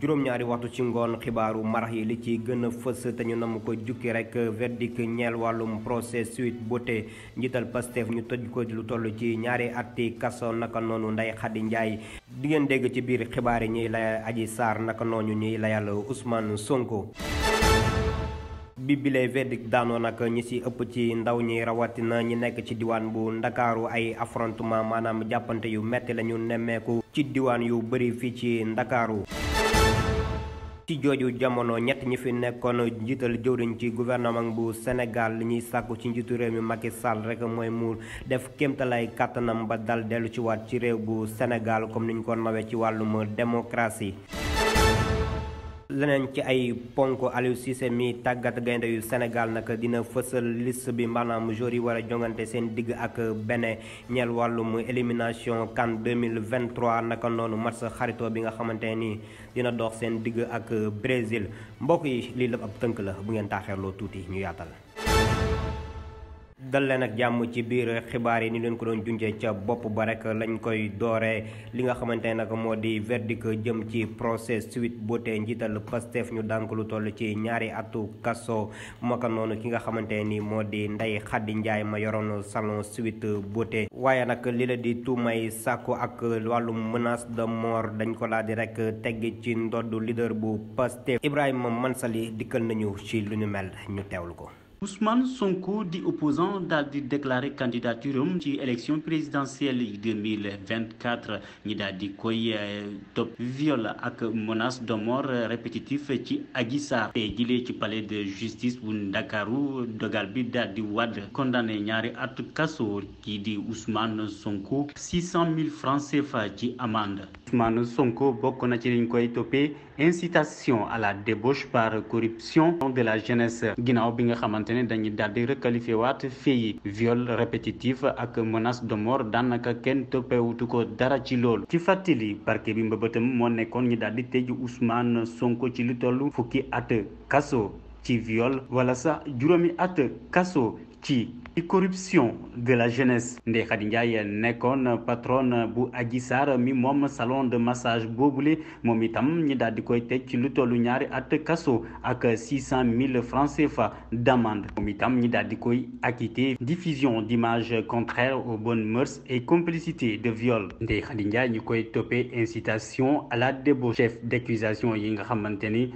juróom-ñaari waxtu ci ngoon xibaaru marax yi li ci gën a fës te ñu nam ko jukki rek verdict ñeel wàllum procès Sweet Beauté njiital Pastef ñu tëj ko lu toll ci ñaari ati kaso naka noonu Ndeye Khady Ndiaye di ngeen dégg ci biir xibaar yi ñuy lay Adji Sarr naka noonu ñuy layal Ousmane Sonko. bi bile verdict daanoo nag ñi ci ëpp ci ndaw ñi rawatina ñi nekk ci diwaan bu ndakaaru ay affrontement maanaam jàppante yu metti lañu nemmeeku ci diwaan yu bëri fii ci ndakaaru ci jooju jamono ñett ñi fi nekkoon njiital jëwriñ ci gouvernement bu Sénégal li ñuy sàkku ci njiitu réew mi Macky Sall rek mooy mu def kéemtalaay kàttanam ba dal dellu ci waat ci réew bu Sénégal comme niñ ko nawee ci wàllum démocratie. leneen ci ay ponk Aliou Cissé mi tàggat gaynde yu Sénégal nag dina fësal liste bi maanaam joueurs yi war a jongante seen digg ak Bénin ñeel wàllum élimination CAN 2023 naka noonu match xaritoo bi nga xamante ni dina dox seen digg ak Brésil mbokk yi lii lépp ab tënk la bu ngeen taaxeerloo tuuti ñu yaatal. dal leen ak jàmm ci biir xibaar yi ni leen ko doon junjee ca bopp ba rek lañ koy dooree li nga xamante ne nag moo di verdict jëm ci procès Sweet Beauté njiital Pastef ñu daan ko lu toll ci ñaari atu kaso maka noonu ki nga xamante ni moo di Ndeye Khady Ndiaye ma yoroon salon Sweet Beauté waaye nag li la di tuumay sàkku ak wàllum menace de mort dañ ko laa di rek tegg ci ndoddu leader bu Pastef Ibrahima Mansali dikkal nañu ci lu ñu mel ñu teewlu ko. Ousmane Sonko di opposant daal di déclaré candidature am ci élection présidentielle 2024 ñi daal di koy topp viol ak menace de mort répétitif ci Adji Sarr te jilee ci palais de justice bu Ndakaaru dogal bi daal di wadd condamné ñaari at kaso kii di Ousmane Sonko 600 000 francs CFA ci amende. Ousmane Sonko bokk na ci liñ koy toppee incitation à la débauche par corruption de la jeunesse ginnaaw bi nga xamante ne dañuy daal di requalifié waat fii viol répétitif ak menace de mort daanaka kenn toppewutu ko dara ci loolu ci fàttali parquet bi mbëbëtam moo nekkoon ñi daal di tëj Ousmane Sonko ci lu toll fukki at kaso ci viol wala sax juróomi at kaso ci corruption de la jeunesse. Ndeye Khady Ndiaye nekkoon patronne bu Adji Sarr mi moom salon de massage boobule moom itam ñi daal di koy tëj ci lu tollu ñaari at kaso ak 600 000 francs CFA d'amende moom itam ñi daal di koy acquitté diffusion d'images contraires aux bonnes mœurs et complicité de viol. Ndeye Khady Ndiaye ñu koy toppee incitation à la débauche chef d'accusation yi nga xamante ni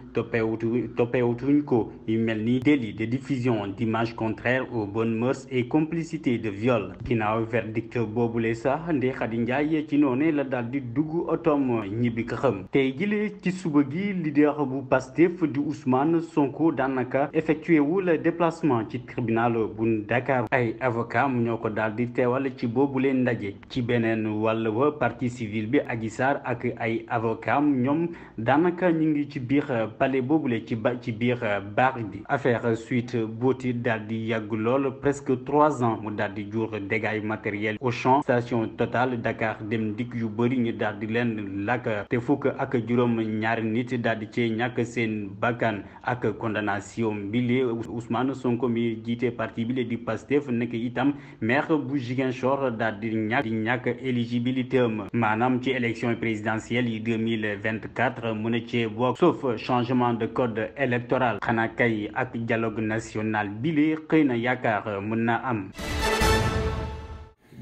toppewutuñ ko yu mel ni délit de diffusion d'images contraires aux bonnes mœurs et complicité de viol. ginnaaw verdict boobule sax Ndeye Khady Ndiaye ci noonu la daal di dugg otom ñibbi ka xam tey jëlee ci suba gi leader bu Pastef di Ousmane Sonko daanaka effectué wu le déplacement ci tribunal bu Dakar ay avocat mu ñoo ko daal di teewal ci boobule ndaje ci beneen wàll wa partie civile bi Adji Sarr ak ay avocat ñoom daanaka ñu ngi ci biir palais boobule ci biir bar bi affaire Sweet Beauté daal di yàgg lool presque 3 ans mu daal di jur dégâts matériels au champ station Total Dakar Dem Dikk yu bëri ñu daal di leen lakk te fukk ak juróom ñaari nit daal di cee ñàkk seen bakkan ak condamnation bile Ousmane Sonko mi jiite parti bile di Pastef nekk itam maire bu Ziguinchor daal di ñàkk éligibilité am maanaam ci élection présidentielle yi 2024 mu ne cee bokk sauf changement de code électoral xanaa kay ak dialogue national bile xëy na yaakaar mën na am.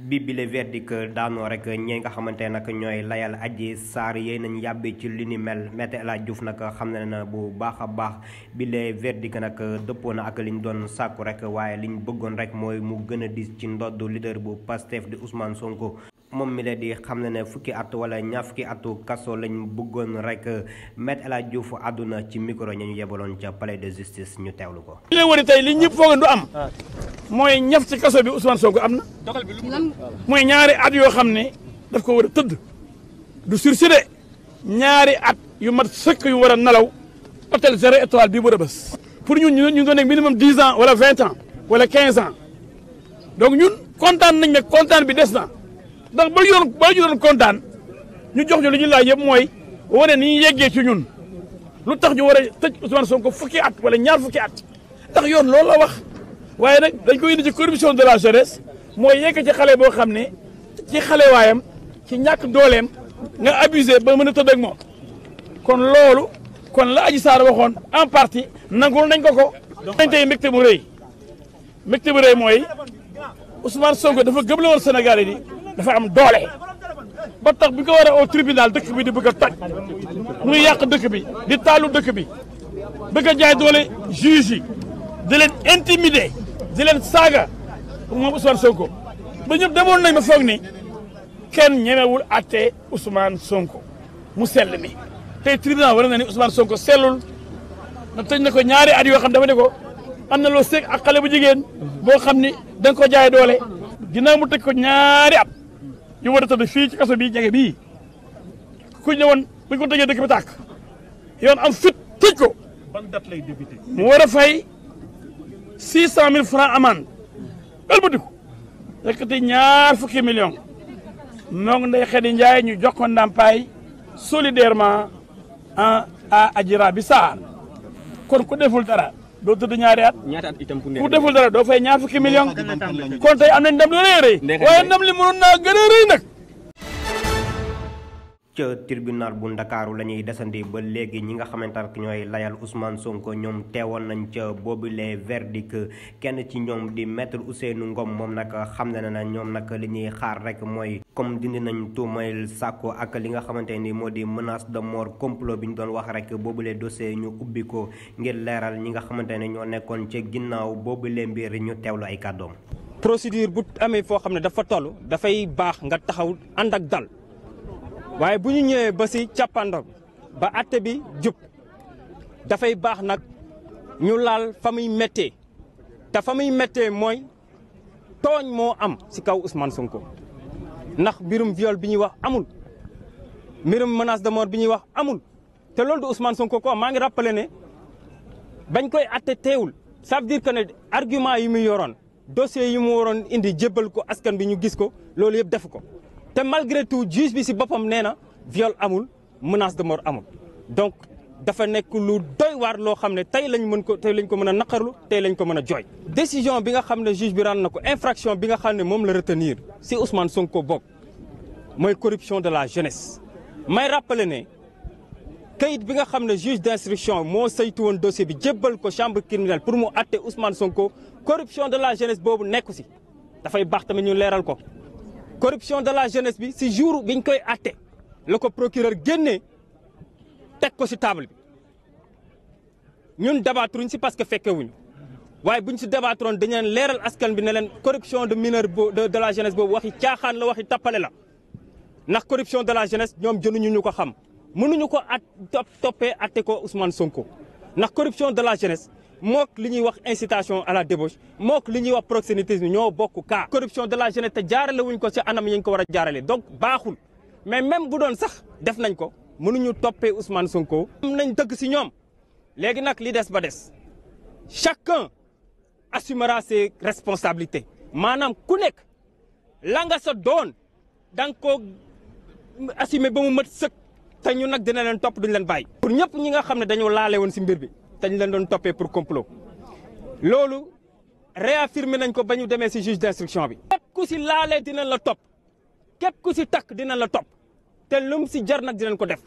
bi bile verdict daanoo rek ñi nga xamante ne nag ñooy layal Adji Sarr yéen nañ yàbbi ci li ni mel Me El Hadji Diouf nag xam ne na bu baax a baax bile verdict nag dëppoo na ak liñ doon sàkku rek waaye liñ bëggoon rek mooy mu gën a dis ci ndodd leader bu Pastef di Ousmane Sonko. moom mi la di xam ne fukki at wala ñaar fukki atu kaso lañ bëggoon rek Me El Hadji Diouf àdduna ci micro ñu yebaloon ca palais de justice ñu teewlu ko. li leen wane tey li ñëpp foogoon du am mooy ñaf ci kaso bi Ousmane Sonko am na mooy ñaari at yoo xam ne daf ko war a tëdd du sursis de ñaari at yu mat sëkk yu war a nalaw hôtel 0 étoile bii bu Rebeuss pour ñun ñu doon nekk minimum 10 ans wala 20 ans wala 15 ans donc ñun kontaan nañ ne kontaan bi des na. ndax ba ñu doon kontaan ñu jox ñu li ñu laaj yëpp mooy wane ni ñu yeggee ci ñun lu tax ñu war a tëj Ousmane Sonko fukki at wala ñaar fukki at ndax yoon loolu la wax waaye nag dañ ko indi ci corruption de la jeunesse mooy yegg ci xale boo xam ne ci xale waayam ci ñàkk dooleem nga abusé ba mën a tëdd ak moom kon loolu kon la Adji Sarr waxoon en partie nangul nañ ko dañ tey mbégte bu rëy mooy Ousmane Sonko dafa gëm la woon Sénégal yi dafa am doole ba tax bi ko war a au tribunal dëkk bi di bëgg a toj muy yàq dëkk bi di taalu dëkk bi bëgg a jaay doole juge yi di leen intimider di leen saaga moom Ousmane Sonko ba ñëpp demoon nañ ma foog ni kenn ñemewul àtte Ousmane Sonko mu sell mi tey tribunal war na ni Ousmane Sonko sellul na tëj na ko ñaari at yoo xam dafa ne ko am na loo seeg ak xale bu jigéen boo xam ni da nga ko jaay doole ginnaaw mu tëj ko ñaari at yu war a tëdd fii ci kaso bii jege bii ku ñëwoon bu ñu ko tëjee dëkk bi tàkk yoon am fit tëj ko mu war a fay 600 000 francs amende ëlbatiku rekati ñaar fukki millions moo ngi Ndeye Khady Ndiaye ñu jox ko ndàmpaay solidairement à Adji Raby Sarr kon ku deful dara doo tëdd ñaari at ku deful dara doo fay ñaar fukki millions kon tey am nañ ndam lu rëy a rëy waaye ndam li mënoon naa gën a rëy nag. ca tribunal bu Ndakaaru la ñuy desandi ba léegi ñi nga xamante ne ñooy layal Ousmane Sonko ñoom teewoon nañ ca boobule verdict kenn ci ñoom di maître Ousseynou Ngom moom nag xam na ne ñoom nag li ñuy xaar rek mooy comme dindi nañ tuumayl Sàkko ak li nga xamante ni moo di menace de mort complot bi ñu doon wax rek boobule dossier ñu ubbi ko ngir leeral ñi nga xamante ne ñoo nekkoon ca ginnaaw boobule mbir ñu teewlu ay kàddoom. procédure bu amee foo xam ne dafa toll dafay baax nga taxaw ànd ak dal. waaye bu ñu ñëwee ba si càppandaw ba atte bi jub dafay baax nag ñu laal fa muy méttee te fa muy méttee mooy tooñ moo am si kaw Ousmane Sonko ndax mbirum viol bi ñuy wax amul mbirum menace de mort bi ñuy wax amul te loolu du Ousmane Sonko ko maa ngi rappelé ne bañ koy atte teewul ça veut dire que ne argument yi mu yoroon dossier yi mu waroon indi jébbal ko askan bi ñu gis ko loolu yëpp def ko. te malgré tout juge bi si boppam nee na viol amul menace de mort amul donc dafa nekk lu doy waar loo xam ne tey lañ ko mën a naqarlu tey lañ ko mën a jooy. décision bi nga xam ne juge bi rend na ko infraction bi nga xam ne moom la retenir si Ousmane Sonko bokk mooy corruption de la jeunesse. may rappeler ne kayit bi nga xam ne juge d'instruction moo saytu woon dossier bi jébbal ko chambre criminelle pour mu atte Ousmane Sonko corruption de la jeunesse boobu nekku si dafay baax tamit ñu leeral ko. corruption de la jeunesse bi si jour biñ koy atte la ko procureur génnee teg ko si table bi ñun débattruñ si parce que fekkewuñu waaye buñ si débattroon dañu leen leeral askan bi ne leen corruption de mineur de la jeunesse boobu waxi caaxaan la waxi tappale la ndax corruption de la jeunesse ñoom jënuñu ñu ko xam mënuñu ko toppee atte ko Ousmane Sonko ndax corruption de la jeunesse mook li ñuy wax incitation à la débauche mook li ñuy wax proxénétisme ñoo bokk cas. corruption de la jeunesse te jaarale wuñ ko ci anam yi ñu ko war a jaarale donc baaxul mais même bu doon sax def nañ ko mënuñu toppee Ousmane Sonko. am nañ dëgg ci ñoom léegi nag li des ba des chacun assumera ses responsabilités maanaam ku nekk la nga sa doon da nga ko assumer ba mu mat sëkk te ñu nag dina leen topp duñ leen bàyyi. pour ñëpp ñi nga xam ne dañoo laale woon ci mbir bi. dañ leen doon toppee pour complot loolu réaffirmé nañ ko ba ñu demee ci juge d'instruction bi. képp ku ci laalee dinañ la topp képp ku ci takk dinañ la topp te lum ci jar nag dinañ ko def.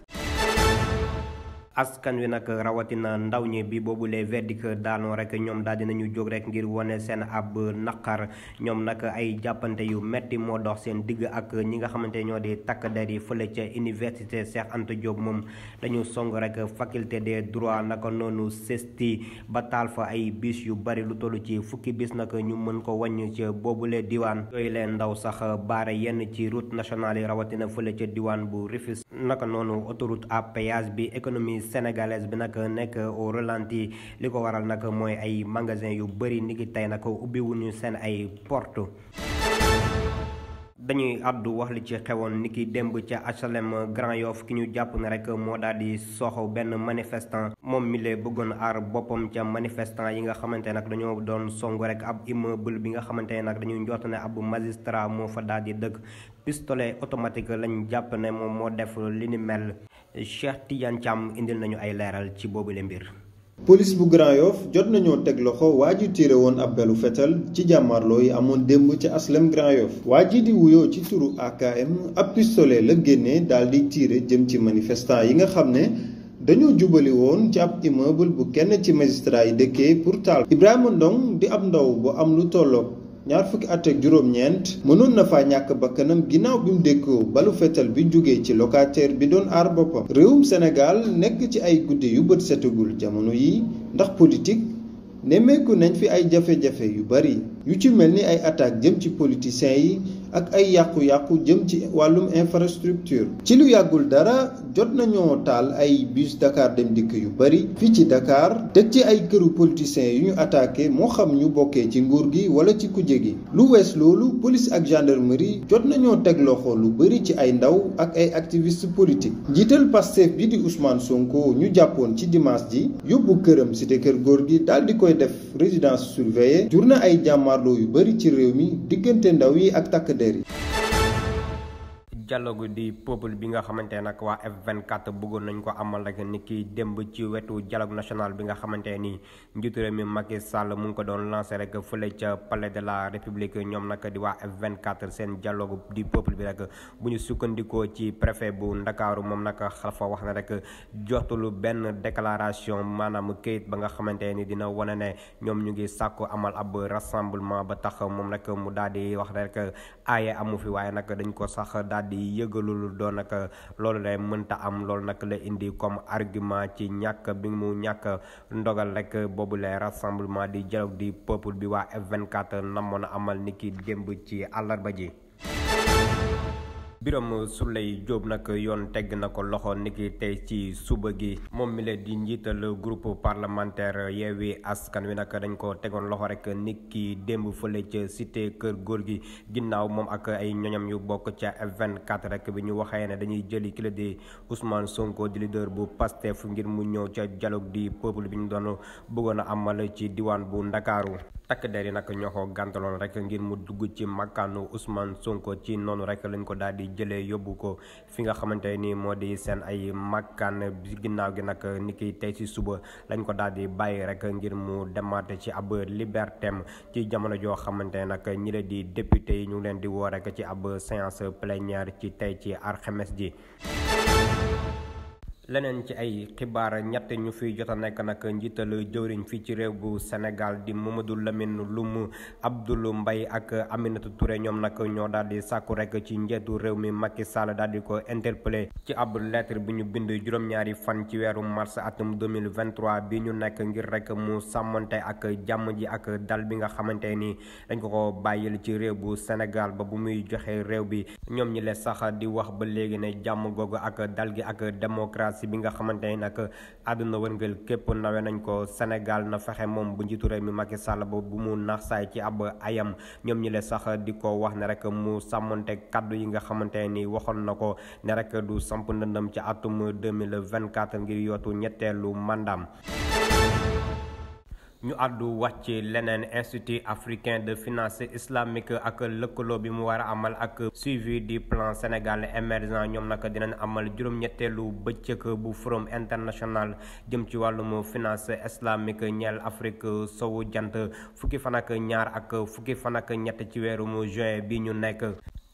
askan wi nag rawatina ndaw ñi bi boobu les verdict daanoo rek ñoom daal dinañu jóg rek ngir wane seen ab naqar ñoom nag ay jàppante yu metti moo dox seen digg ak ñi nga xamante ñoo di takk der yi fële ca université Cheikh Anta Diop moom dañu song rek faculté des droits naka noonu CESTI ba taal fa ay bis yu bari lu toll ci fukki bis nag ñu mën ko wàññ ca boobule diwaan yooyu leen ndaw sax baare yenn ci route nationale yi rawatina fële ca diwaan bu Rufisque naka noonu autoroute à péage bi économie sénégalaise bi nag nekk au ralenti li ko waral nag mooy ay magasin yu bëri ni ki tey nag ubbiwuñu seen ay porte dañuy àddu wax li ci xewoon ni ki démb ca HLM Grand Yoff ki ñu jàpp ne rek moo daal di soxo benn manifestant moom mi lee bëggoon aar boppam ca manifestant yi nga xamante nag dañoo doon songu rek ab immeuble bi nga xamante ne nag dañuy njort ne ab magistrat moo fa daal di dëkk pistolet automatique lañ jàpp ne moom moo def li ni mel Cheikh Tidiane Thiam indil nañu ay leeral ci boobule mbir. police bu Grand Yoff jot nañoo teg loxo waa ji tiire woon ab belu fetal ci jàmmarloo yi amoon démb ci HLM Grand Yoff waa ji di wuyoo ci turu AKM ab pistolet la génnee daal di tiire jëm ci manifestant yi nga xam ne dañoo jubali woon ci ab immeuble bu kenn ci magistrat yi dëkkee pour taal. Ibrahima Ndong di ab ndaw bu am lu tolloog ñaar fukki at ak juróom-ñeent mënoon na faa ñàkk bakkanam ginnaaw bi mu dékkoo balu fetal bi jógee ci locataire bi doon aar boppam. réewum Sénégal nekk ci ay guddi yu bët setagul jamono yi ndax politique nemmeeku nañ fi ay jafe-jafe yu bari yu ci mel ni ay attaques jëm ci politiciens yi ak ay yàqu-yàqu jëm ci wàllum infrastructure. ci lu yàggul dara jot nañoo taal ay bus Dakar Dem Dikk yu bari fii ci Dakar teg ci ay këru politiciens yu ñu attaqué moo xam ñu bokkee ci nguur gi wala ci kujje gi. lu wees loolu police ak gendarmerie jot nañoo teg loxo lu bari ci ay ndaw ak ay activistes politiques. njiital Pastef bi di Ousmane Sonko ñu jàppoon ci dimanche ji yóbbu këram cité kër góor gi daal di koy def résidence surveillée jur na ay jàmmarloo yu bari ci réew mi diggante ndaw yi ak takk der yi. dialogue di peuple bi nga xamante nag waa F24 bëggoon nañ ko amal rek ni ki démb ci wetu dialogue national bi nga xamante ni njiitu réew mi Macky Sall mu ngi ko doon lancé rek fële ca palais de la république. ñoom nag di waa F24 seen dialogue di peuple bi rek bu ñu sukkandikoo ci préfet bu Ndakaaru moom nag xalafa wax na rek jotul benn déclaration maanaam këyit ba nga xamante ni dina wane ne ñoom ñu ngi sàkku amal ab rassemblement ba tax moom rek mu daal di wax rek aaye amu fi waaye nag dañ ko sax daal di yëgalul doon nag loolu lay mënta am. loolu nag la indi comme argument ci ñàkk bi mu ñàkk ndogal rek boobu lay rassemblement di dialogue di peuple bi waa F24 namoon a amal ni ki démb ci àllarba ji. Birame Souleye Diop nag yoon tegg na ko loxo niki tey ci suba gi moom mi la di njiital groupe parlementaire Yewwi Askan Wi nag dañ ko tegoon loxo rek niki démb fële ca cité kër góor gi ginnaaw moom ak ay ñoñam yu bokk ca F24 rek bi ñu waxee ne dañuy jëli ki la di Ousmane Sonko di leader bu Pastef ngir mu ñëw ca dialogue di peuple bi ñu doon bëggoon a amal ci diwaan bu Ndakaaru. takk der yi nag ñoo ko gàntaloon rek ngir mu dugg ci makkaanu Ousmane Sonko ci noonu rek lañ ko daal di jëlee yóbbu ko fi nga xamante ni moo di seen ay makkaan bi ginnaaw gi nag ni ki tey si suba lañ ko daal di bàyyi rek ngir mu demaat ci ab libertéem ci jamono joo xamante ne nag ñi la di député yi ñu ngi leen di woo rek ci ab séance plénière ci tey ci alxames ji. leneen ci ay xibaar ñett ñu fi jot a nekk nag njiital jëwriñ fii ci réew bu Sénégal di Mamadou Lamine Loum Abdoul Mbaye ak Aminata Touré ñoom nag ñoo daal di sàkku rek ci njiitu réew mi Macky Sall daal di ko interpellé ci ab lettre bi ñu bind juróom-ñaari fan ci weeru mars atum 2023 bi ñu nekk ngir rek mu sàmmante ak jàmm ji ak dal bi nga xamante ni dañ ko bàyyil ci réew bu Sénégal ba bu muy joxe réew bi ñoom ñi le sax di wax ba léegi ne jàmm googu ak dal gi ak démocratie bi nga xamante ni nag àdduna wërngël képp nawe nañ ko Sénégal na fexe moom bu njiitu réew mi Macky Sall ba bu mu nax saay ci ab ayam ñoom ñi le sax di ko wax ne rek mu sàmmante kaddu yi nga xamante ni waxoon na ko ne rek du samp ndëndam ci atum 2024 ngir yootu ñetteelu mandaam. ñu àddu wax ci leneen institut africain de finance islamique ak lëkkaloo bi mu war a amal ak suivi du plan Sénégal émergent ñoom nag dinañ amal juróom-ñetteelu bëccëg bu forum international jëm ci wàllum finance islamique ñeel Afrique sowu jant fukki fan ak ñaar ak fukki fan ak ñett ci weeru juin bi ñu nekk.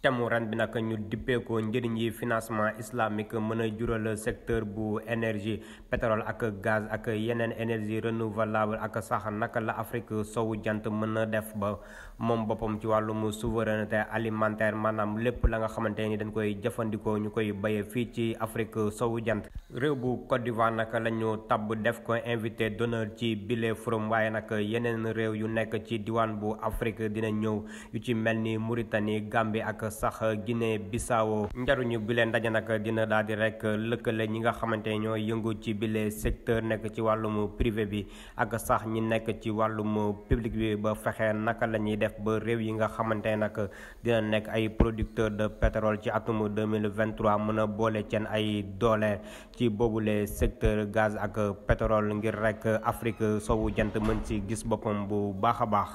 temu ren bi nag ñu dippeekoo njëriñ yi financement islamique mën a jural secteur bu énergie pétrole ak gaz ak yeneen énergie renouvelable ak sax naka la Afrique sowu jant mën a def ba moom boppam ci wàllum souveraineté alimentaire maanaam lépp la nga xamante ni dañ koy jëfandikoo ñu koy béyee fii ci Afrique sowu jant. réew bu Côte d'Ivoire nag la ñu tabb def ko invité d'honneur ci bile forum waaye nag yeneen réew yu nekk ci diwaan bu Afrique dina ñëw yu ci mel ni Mauritanie Gambie ak sax Guinée Bissau. njaruñu bile ndaje nag dina daal di rek lëkkale ñi nga xamante ñoo yëngu ci bile secteur nekk ci wàllum privé bi ak sax ñi nekk ci wàllum public bi ba fexe naka la ñuy def ba réew yi nga xamante nag dina nekk ay producteur de pétrole ci atum 2023 mën a boole seen ay doole ci boobule secteur gaz ak pétrole ngir rek Afrique sowu jant mën ci gis boppam bu baax a baax.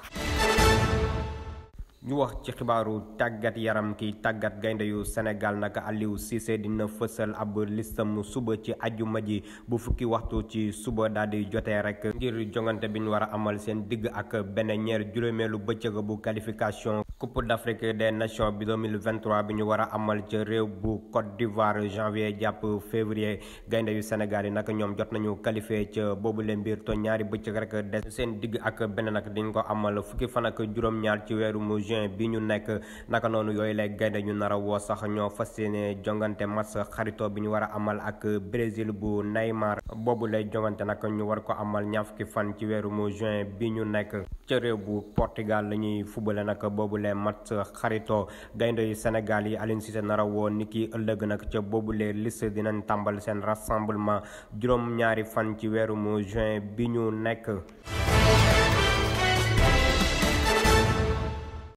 ñu wax ci xibaaru tàggat yaram ki tàggat gaynde yu Sénégal nag Aliou Cissé dina fësal ab listam suba ci ajuma ji bu fukki waxtu ci suba daal di jotee rek ngir jongante bi ñu war a amal seen digg ak Bénin ñeer juróomeelu bëccëg bu qualification Coupe d'Afrique des Nations bi 2023 bi ñu war a amal ci réew bu Côte d'Ivoire janvier jàpp février gaynde yu Sénégal yi nag ñoom jot nañu qualifié ca boobu leen mbir to ñaari bëccëg rek des seen digg ak benn nag dañ ko amal fukki fan ak juróom-ñaar ci weeru juin bi ñu nekk naka noonu yooyu lay gaynde ñu nar a woo sax ñoo fas yéene jongante match xarito bi ñu war a amal ak Brésil bu Neymar boobu lay jongante nag ñu war ko amal ñaar fukki fan ci weeru juin bi ñu nekk ca réew bu Portugal la ñuy fubale nag boobu match xarito gaynde yu Sénégal yi Aliou Cissé nara woon ni ki ëllëg nag ca boobule liste dinañ tàmbal seen rassemblement juróom-ñaari fan ci weeru juin bi ñu nekk.